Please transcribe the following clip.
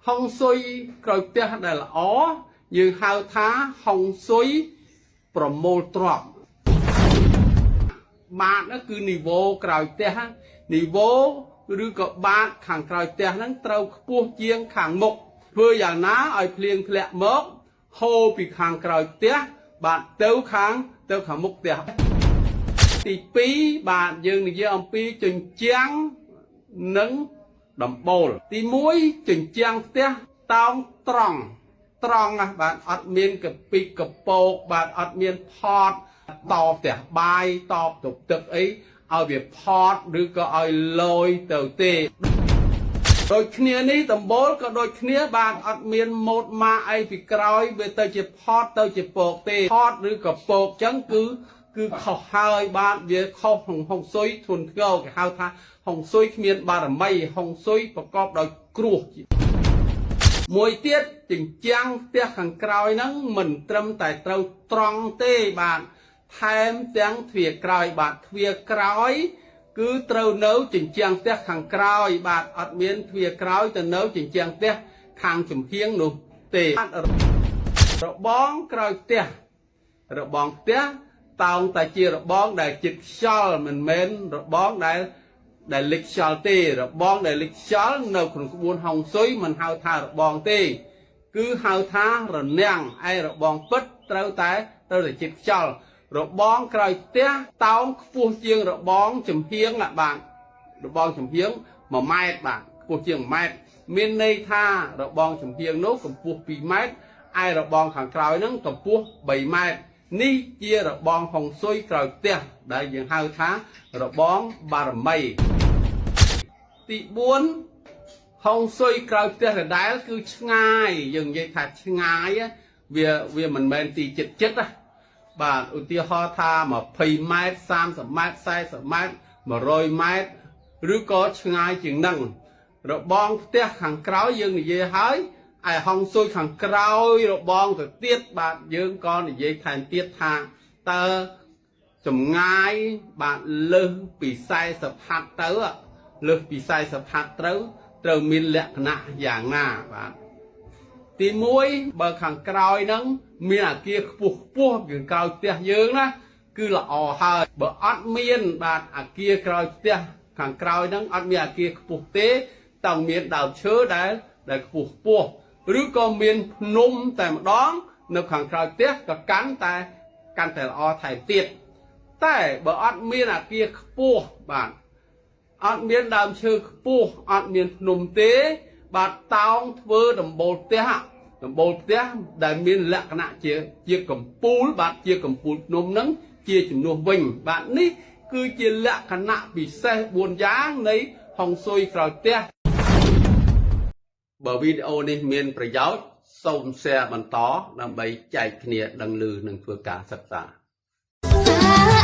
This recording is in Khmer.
ហុងស៊ុយក្រោយផ្ទះដែលល្អយើងហៅថាហុងស៊ុយប្រមូលទ្រព្យបាតនោះគឺនីវ៉ូក្រោយផ្ទះនីវ៉ូឬក៏បាតខាងក្រោយផ្ទះហ្នឹងត្រូវខ្ពស់ជាងខាងមុខធ្វើយ៉ាងណាឲ្យភ្លៀងធ្លាក់មកហូរពីខាងក្រោយផ្ទះបាទទៅខាងមុខផ្ទះទី2បាទយើងនិយាយអំពីជញ្ជាំងនិងដំបូលទី1ជញ្ជាំងផ្ទះតោងត្រង់ត្រង់ណាបាទអត់មានកពិកកពកបាទអត់មានផតតផ្ទះបាយតបទប់ទឹកអីឲ្យវាផតឬក៏ឲ្យលយទៅទេដូចគ្នានេះដំបូលក៏ដូចគ្នាបាទអត់មានម៉ូតម៉ាអីពីក្រោយវាទៅជាផតទៅជាពកទេផតឬក៏ពកចឹងគឺខុសហើយបាទវាខុសក្នុងហុងស៊ុយធ្ងន់ធ្ងរគេហៅថាហុងស៊ុយគ្មានបារមីហុងស៊ុយប្រកបដោយគ្រោះមួយទៀតជញ្ជាំងផ្ទះខាងក្រោយហ្នឹងមិនត្រឹមតែត្រូវត្រង់ទេបាទថែមទាំងទ្វារក្រោយបាទទ្វារក្រោយគឺត្រូវនៅជញ្ជាំងផ្ទះខាងក្រោយបាទអត់មានទ្វារក្រោយទៅនៅជញ្ជាំងផ្ទះខាងចំហៀងនោះទេបាទរបងក្រោយផ្ទះរបងផ្ទះតោងតែជារបងដែលចិត្តខ្យល់មិនមែនរបងដែលលិចខ្យល់ទេរបងដែលលិចខ្យល់នៅក្នុងក្បួនហុងស៊ុយមិនហៅថារបងទេគឺហៅថារនាំងឯរបងពិតត្រូវតែចិត្តខ្យល់របងក្រោយផ្ទះតោងខ្ពស់ជាងរបងចំហៀងបាទរបងចំហៀង1ម៉ែត្របាទខ្ពស់ជាង1ម៉ែត្រមានន័យថារបងចំហៀងនោះកម្ពស់2ម៉ែត្រឯរបងខាងក្រោយហ្នឹងកម្ពស់3ម៉ែត្រនេះជារបងហុងស៊ុយក្រោយផ្ទះដែលយើងហៅថារបងបារមីទី4ហុងស៊ុយក្រោយផ្ទះដដែលគឺឆ្ងាយយើងនិយាយថាឆ្ងាយវាមិនមែនទីចិត្តចិត្តណាបាទឧទាហរណ៍ថា20ម៉ែត្រ30ម៉ែត្រ40ម៉ែត្រ100ម៉ែត្រឬក៏ឆ្ងាយជាងនឹងរបងផ្ទះខាងក្រោយយើងនិយាយហើយឯហុងស៊ុយខាងក្រោយរបងទៅទៀតបាទយើងក៏និយាយថែមទៀតថាតើចម្ងាយបាទលើសពី40ហាត់ទៅលើសពី40ហាត់ត្រូវមានលក្ខណៈយ៉ាងណាបាទទី1បើខាងក្រោយហ្នឹងមានអាគារខ្ពស់ខ្ពស់ខាងក្រោយផ្ទះយើងណាគឺល្អហើយបើអត់មានបាទអាគារក្រោយផ្ទះខាងក្រោយហ្នឹងអត់មានអាគារខ្ពស់ទេតើមានដើមឈើដែលខ្ពស់ខ្ពស់ឬក៏មានភ្នំតែម្ដងនៅខាងក្រោយផ្ទះក៏កាន់តែល្អថែមទៀតតែបើអត់មានអាគារខ្ពស់បាទអត់មានដើមឈើខ្ពស់អត់មានភ្នំទេបាទតោងធ្វើដំបូលផ្ទះដំបូលផ្ទះដែលមានលក្ខណៈជាកំពូលបាទជាកំពូលភ្នំហ្នឹងជាជំនួសវិញបាទនេះគឺជាលក្ខណៈពិសេស4យ៉ាងនៃហុងស៊ុយក្រោយផ្ទះបើវីដេអូនេះមានប្រយោជន៍សូម share បន្តដើម្បីចែកគ្នាដឹងឮនិងធ្វើការសិក្សា។